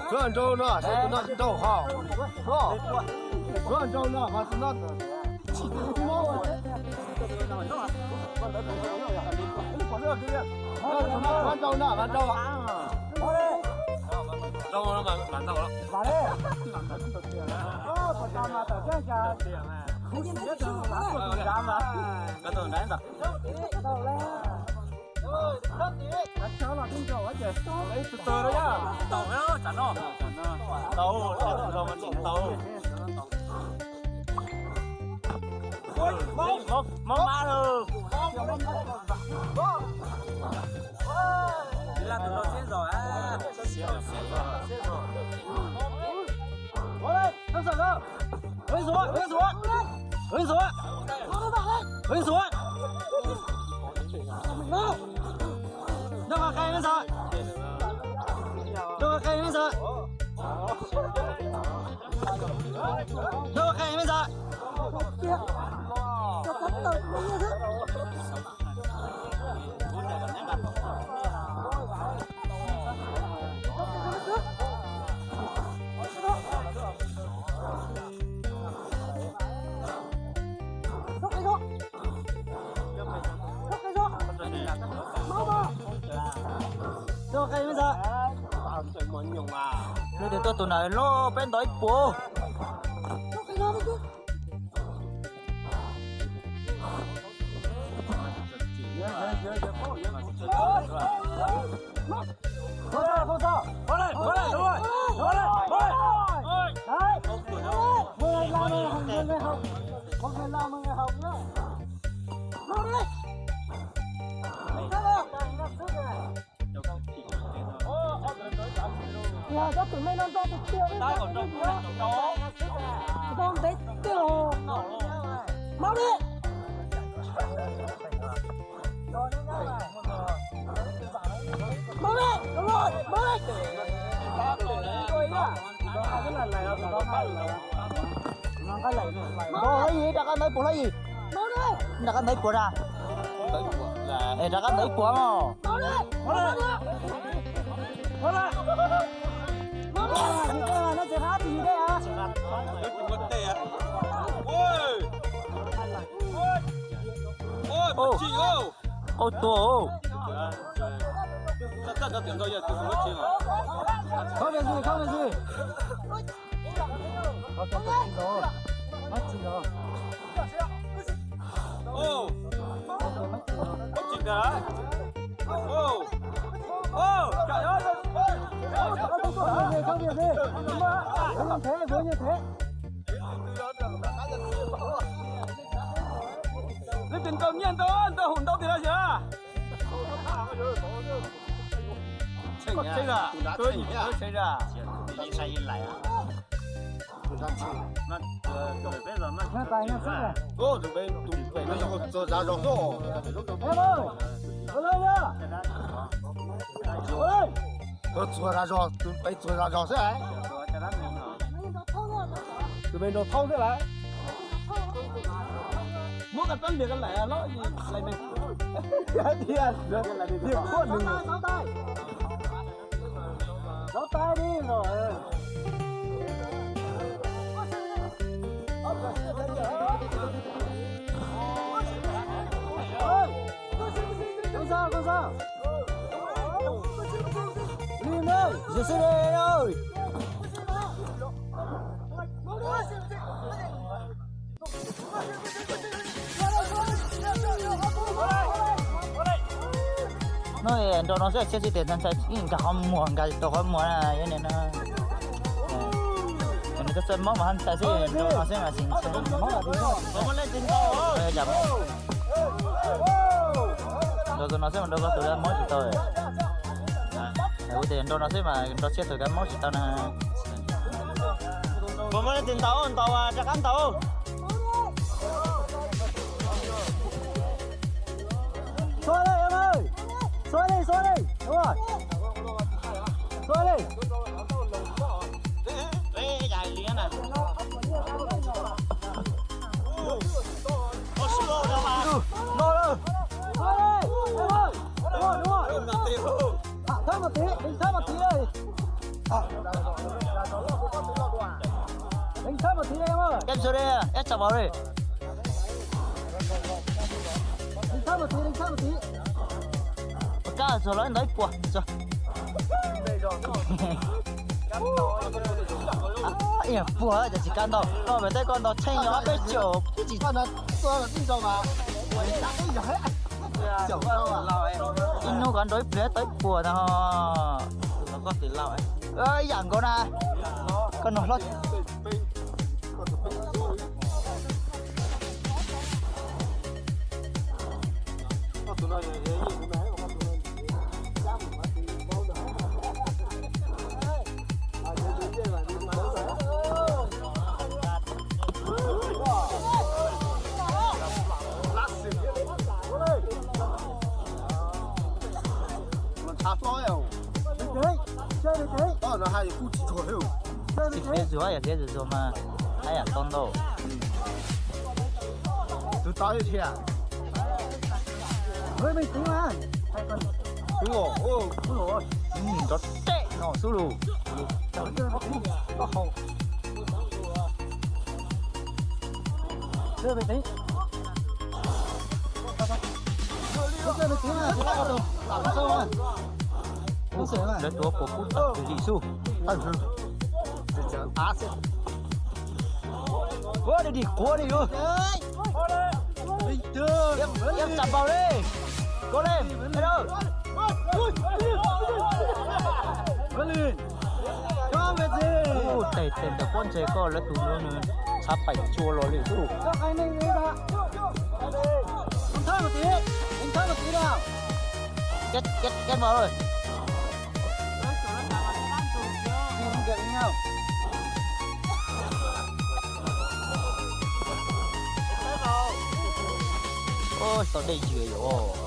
Suav nraug no, suav no nraug hos, suav nraug no mas tus no tsis tau mob. Suav nraug no, suav nraug. Nraug no mas ntaus los. Mob mab lawm. Ib laj tus no siab zog, siab zog, siab zog. Nrog qe, nrog qe, nrog qe. Nrog qe, nrog qe. Nws tias tuaj tus na loj peb ntaus ib puas. Tus me no nto tus tiag, nto ntev tiag. Maub li. Maub li, maub li. Nto hlob yim, rov qab ntawd puas hlob yim? Rov qab ntawd puas na? Es rov qab ntawd ib puas mog. Qaub tuag. Leej twg nrau nyiaj ntau, ntau hum ntau tiag los yog? Tsheej, tsheej. Tus pem no yog txog zas zog xwb. Txog zas zog, tus pem txog zas zog xwb. Tus pem nraug thaub xwb lawm. Muab koj txob ntiag koj laim los, laim me. Tiag, tiag, tiag, tiag, tiag. Rov tais li los. Koj xa, koj xa. Li na, yus xib li ơi. No nrau no xwb, txhiaj xwb tias ntshai ntshai nkag qhov muag, nkag tau qhov muag na, yog li no. Nws txawj mob mas haj ntshai xwb, nrau no xwb mas tsis ntshai. Nrau no xwb mas nrau koj tus mob tsis tau. Kuv tias nrau no xwb mas nrau txhiaj tus kav mob tsis tau na. Puas muaj leej twg ntaus, ntaus rov qab ntaus. Xuas li, xuas li, xuas li, xuas li. No lawm, xuas li. Ib txhab mus tid, ib txhab mus tid, ib txhab mus tid. Ib txhab mus tid, ib txhab mus tid. Kab txog los ntau ib puas. Ib puas ces tsis kab ntau, koj pem teb koj ntau tsheej yog peb caug. Ib hnub koj nrau ib pliag tau ib puas ntag. Ib yam nkaus na, koj nug hlob. Tsis pliag zuag, yog pliag zuag zuag mas haj yam tau ntau. Tus tau ib thiab. Nrov tes no xwb lus. Lawv tuav puas kub tawm tus dim xub. Quav li dim quav li yus. Yam tsam npaum li. Koj li, hello. Ub, tes tes ntawm pob ntseg koj lawv tus no nws tshav paim tsua los li xwb. Ub, tau dej ywg yom.